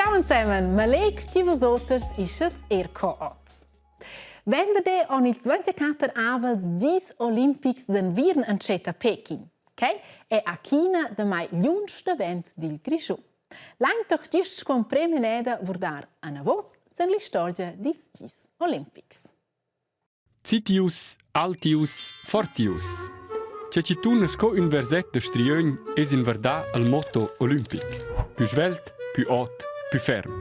Ciao insemen, Malek chi vus oters isches er co oz. Venderdi on ils 24 avels dis olimpics d'enviern antschet a Peking. Quai è a China damai lunsch davent dil Grischun. Lain toch gist sco premeneda vurdar anavos sen l'istorgia dils dis olimpics. Citius, altius, fortius. Che chi tuna sco ün verset da striögn es in vardà il motto olimpic. Pü svelt, pü ot, pü ferm.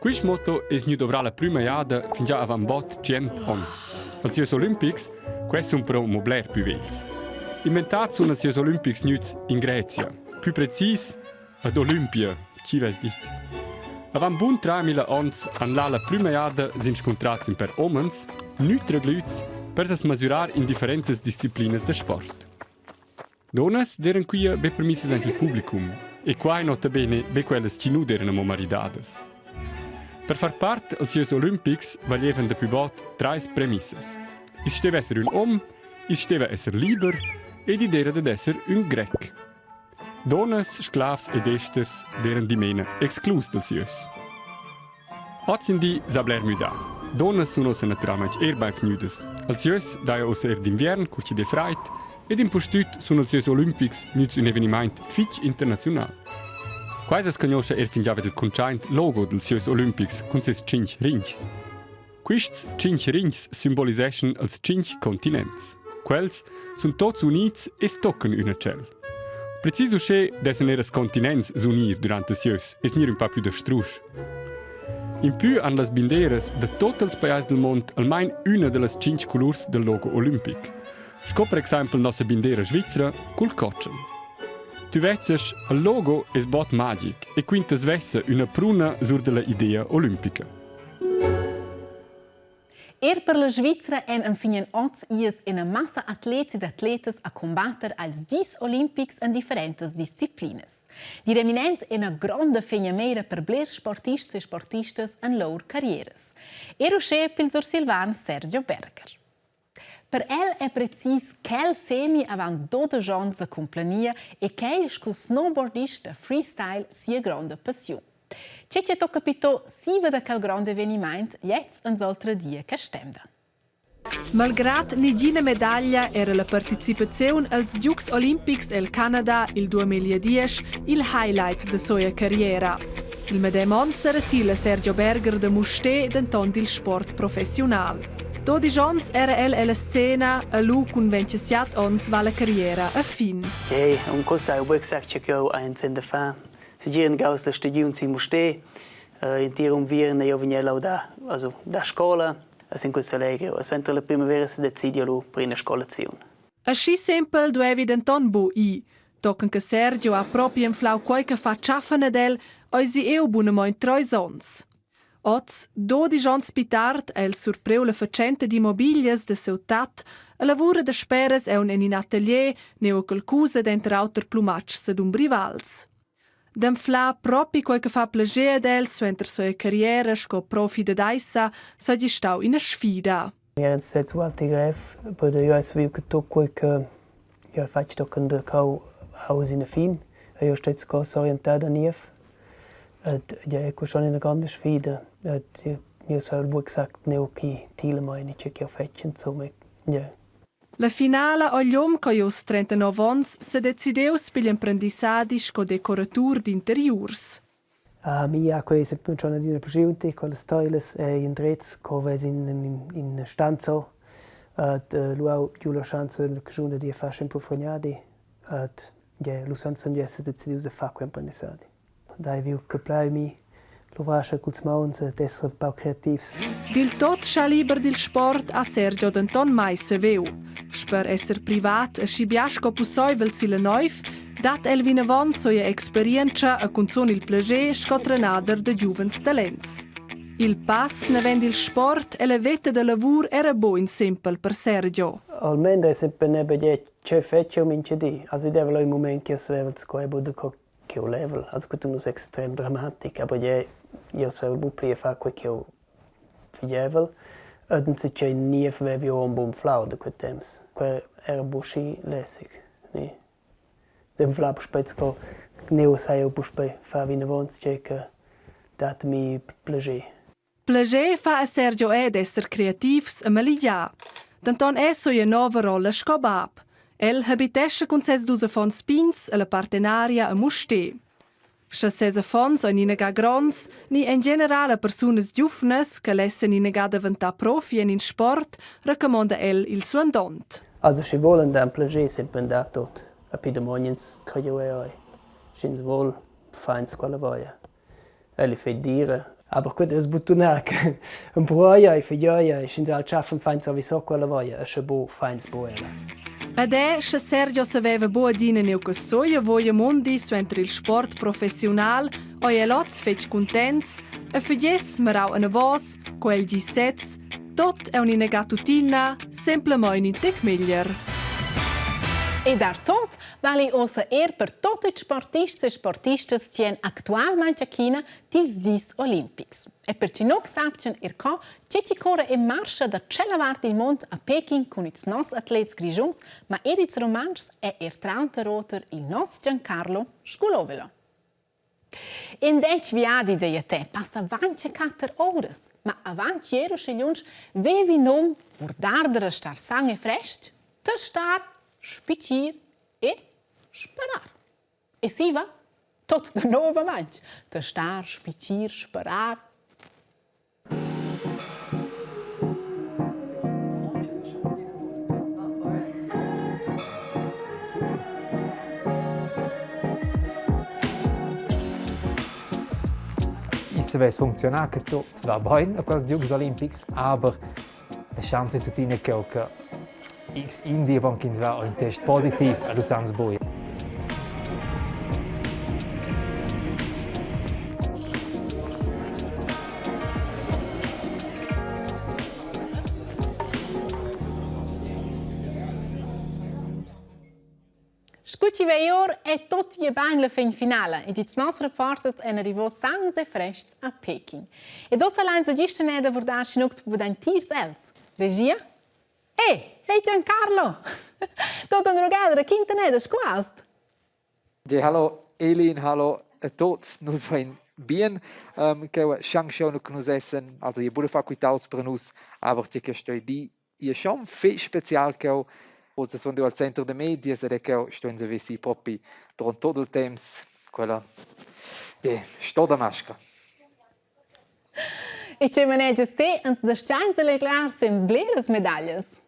Quist motto es gnü dovrà la prüma jada fingià avant bod tschient ons. Als Giogs olimpics, quels sun però amo bler pü vegls. Inventats sun els Giogs olimpics gnüts in Grecia, pü precis Ad Olympia, chi vess dit. Avant bun 3000 ons han là la prüma jada s'inscuntrats ün per homens, nütraglüts, per as masürar in differentas disciplinas da sport. Donnas d'eiran quia be permissas aint il publicum e quai notabene be quellas chi nu d'eiran amo maridadas. Per far part als Giogs olimpics valievan da pü bod trais premissas. I's steva esser ün hom, i's steva esser liber ed id era dad esser ün grec. Donnas, sclavs ed esters d'eiran dimena exclus dals giogs. Hozindi s'ha bler müdà. Donnas sun uossa natüralmaing eir bainvgnüdas. Als giogs daja uossa eir d'inviern cur chi'd es fraid ed impustüt sun els giogs olimpics gnüts ün evenimaint fich internaziunal. Quai as cugnuoscha eir fingià vi dal cuntschaint logo dals giogs olimpics cun seis tschinch rinchs. Quists tschinch rinchs simboliseschan els tschinch continents. Quels sun tots units e stoccan ün a tschel. Precis uschè dessan eir ils continents s'unir durant ils sieus e gnir ün pa plü da strusch. Impü han las binderas da tot ils pajais del mond almain üna da las tschinch culurs del logo olimpic. Sco per exaimpel nossa bindera svizra cul cotschen. Tü vezzas, il logo es bod magic e quinta svessa üna pruna sur da la idea olimpica. Er per la Svizra èn enfin oz ias ina massa atlets ed atletas a cumbatter als dis olimpics en differentas disciplinas. Di reminent ina gronda fegnameira per blers sportists e sportistas en lur carrieras. Er uschè pil sursilvan Sergio Berger. Per el è precis quel semi avant 12 onns a cumplania e quel sco snowboardist da freestyle sia gronda passiun. Tge che tocca capito siva da quel grond evenimaint, gliez ans oltra dir che stemda. Malgrad negina medaglia era la participaziun als Giugs olimpics el Canada il 2010 il highlight da soia carriera. Il medem onn seretila Sergio Berger da Mustér denton dil sport professiunal. Dodisch onns era el ella scena, e lu cun 27 onns va la carriera a fin. Okay, un cosa ho buc exact che ch'eu ha insen da far. Segir in gaus la stagiun sin Mustér, entir unviern ei vegnir laudà, also da scola, e sin questa legher. E suenter la primavera se decidia lu per ina scolaziun. Aschi sempel duevi denton bu ir. Tochen che Sergio ha propi anflau quei che fa tschaffen ad el, eisi eu bunamein treis onns. Oz, dodisch onns pli tard, ha el surpriu la fatschenta d'immobiglias da siu tat e lavura dasperas aunc en in atelier, nua ch'el cusa denter auter plumatschs ed umbrivals. D'anflar propi quei che fa plascher ad el suenter sia carriera sco profi dad aissa seigi stau ina sfida. Era sez ualti grev, aber jeu hai saviu che tut quei che jeu hai fatg tochen da cheu aus ina fin. Jeu stei sco s'orientar da niev. Ed ja, è schon ina granda sfida. Ed io savevel buc exact neu chi tila mai ni tgei ch'jeu fetsch insumma. Ja. La finala ha gl'um ch'ei uss 39 onns sedecidius pigl emprendissadi sco decoratur d'interiurs. A mi ha quei sempre schon adina plaschiu quellas teilas e indrezs co ves in, in, in stanza et lu ho giu la schanza l'occasiun da dir far sempre fregnadi et ja, lu san sun esser decidius da far quei emprendissadi. Dai viu che plai mi luvrar culs mauns ed esser un pau creativs. Dil tot scha liber dil sport ha Sergio denton mai saviu. Sper esser privat aschi bia sco pusseivel silla neiv, dat el vinavon soia experientscha e cunzun il plascher sco trenader da giuvens talents. Il pass naven dil sport e la veta da lavur era buc simpel per Sergio. Almeno è sempre ne bedetg che fetg mincha di. Also i deva il moment che sveva sco e buca ch'jeu level. Also quei tun uss extrem dramatic, aber jeu, jeu savevel buc pli far quei ch'jeu fagevel. Ed enzatgei niev vevi jeu aunc buc anflau da quei temps. Quei era buc schi lässig, ni. D'anflar puspei sco neu sai jeu puspei far vinavon tgei che. Dat mi plascher. Plascher fa a Sergio è d'esser creativs e maligià. Denton è sia nova rolla sco bab. El habitescha cun ses dus affons pigns e la partenaria a Mustér. Sche ses affons ein inaga gronds ni en general a persunas giuvnas che lessen inaga daventar profi en in sport, recamonda el il suandont. Also schi volan dan plascher sempre da tot. A pi domogns che jeu ei. Sch'ins vol, feins quella voglia. El fei dire. Aber quet es buttunà che empruoia e figioia e sch'ins al tschaffen feins avisò quella voglia e sche bo feins bo ella. Ed è, sche Sergio saveva buc adina neu che soia voia mundi suenter il sport professiunal, oi el oz fetg cuntents e fugess merau anavos, co el gi sez, tot è un'inaga tuttina, semplamein in tec meglier. E dar tot vali ussa er per tot ils sportists e sportistas chi èn actualmaing a China tils dis olimpics. E per chi nu sapchan er co, che chi corra e marscha da tschella vart il mond a Peking cun ils noss atlets grischuns, ma er ils rumantschs è er tranter oter il nos Giancarlo Sculovelo. In detg viadi da te passa avanti quatter uras, ma avant ier usche lunsch vevi nom vurdar da restar sang e frestg, testar, spitgir e sperar. E siva tot da novamaing, testar, spitgir, sperar. I savess funzionar che tot va bain a quels Giogs olimpics, aber la chance è tuttina che che X Indie von ch'ins va in test positiv a lu sans bui. Scu chi veior è tot ie bain la fin finala ed ils noss reporters èn arrivos sans e frests a Peking. Ed ossa lainsa gista neda vurdar schi nus pudain tiers els. Regia? Ei, hey Giancarlo! Tot an rugada raquinta neda squast. Ge hallo Elin, hallo a tots, nus vein bien um, che Shangxiao nu nus essen, also je bude fa quitaus per nus, aber ti che stoi di, je schon fetg spezial che oz sun al center de medias ed è che sto ins avessi propi durant tot il temps quella de sto da masca. E che manegias te ans daschains allegrar sin bleras medaglias?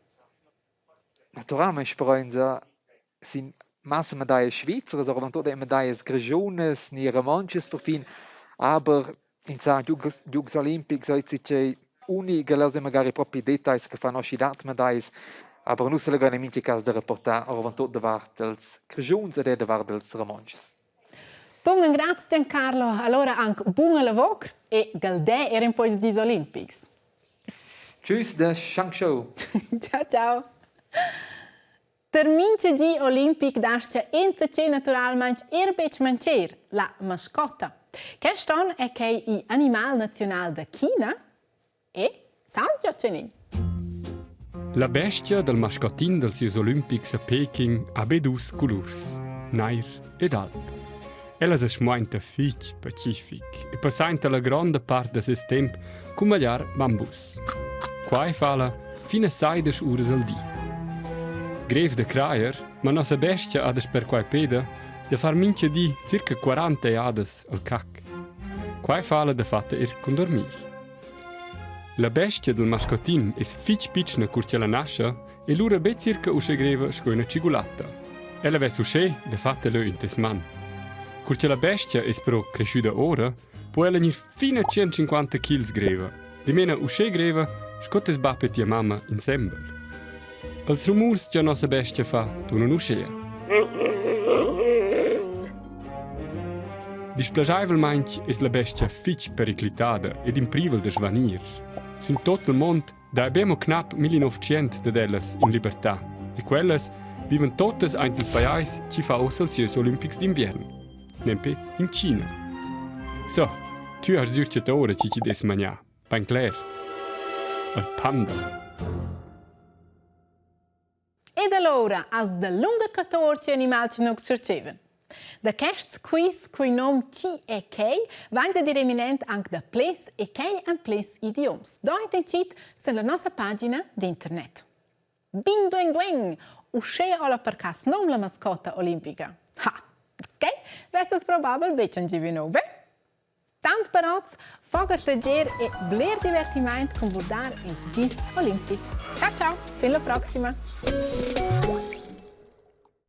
Naturalmein speronza sin massa medaglias svizras, oravontut era medaglias grischunas ni romontschas perfin, aber ins sa giugs, giugs olimpics ei tgei unica leu magari propi details che fan aschi dat medaglias, aber nus selegrein in mintga cas da reportar oravontut davart els grischuns ed era davart els romontschs. Bun graz Giancarlo, allora anc buna lavur e galdè er in po ils dis olimpics. Tschüss da Shangzhou. Ciao ciao. Per mincha di olimpic das-cha insatge naturalmaing eir betg mancher, la mascotta. Quest on è quai il animal naziunal da China e sas già tgenin? La bestia dal mascottin dals gieus olimpics a Peking ha be dus colurs, nair ed alb. Ella sa smuainta fitg pacific e passainta la gronda part da ses temp cun magliar bambus. Quai fa la fin a saidesch uras al di. Grev da crajer, ma nossa bestia ha dasper quai peda da far mincha di circa 40 jadas al cac. Quai fa la dafatta er cun dormir. La bestia dal mascottin es fich pitschna cur ch'ella nascha e lura be circa uschè greva sco üna tschigulatta. Ella vess uschè dafatta lö in tes man. Cur cha la bestia es però creschüda ora, po ella gnir fin a 150 kils greva, dimena uschè greva sco tes bap e tia mamma insembel. Els rumurs cha nossa bestia fa tunan uschea. Displaschaivelmaing es la bestia fich periclitada ed in privel da svanir. Sün tot il mond dà be amo knap 1900 dad ellas in libertà e quellas vivan totas aint il pajais chi fa uossa ils sieus olimpics d'inviern, nempe in China. So, tü hast sür chattà ora chi chi'd es manià. Bain cler. Il panda. Ed allora as dalunga 14 animals chi nu tscherchevan. Da quests quiz cui nom Chi e Chei vain a dir eminent anc da ples e quai en ples idioms. Dort in cit sen la nossa pagina d'internet. Bing dueng dueng! Uschè ho la per cas nom la mascotta olimpica. Ha! Quai vessas probabel betg ingivinò, be? Tant per oz, fo gartegier e bler divertimaint cun vurdar ils gis olimpics. Ciao ciao, fin la proxima!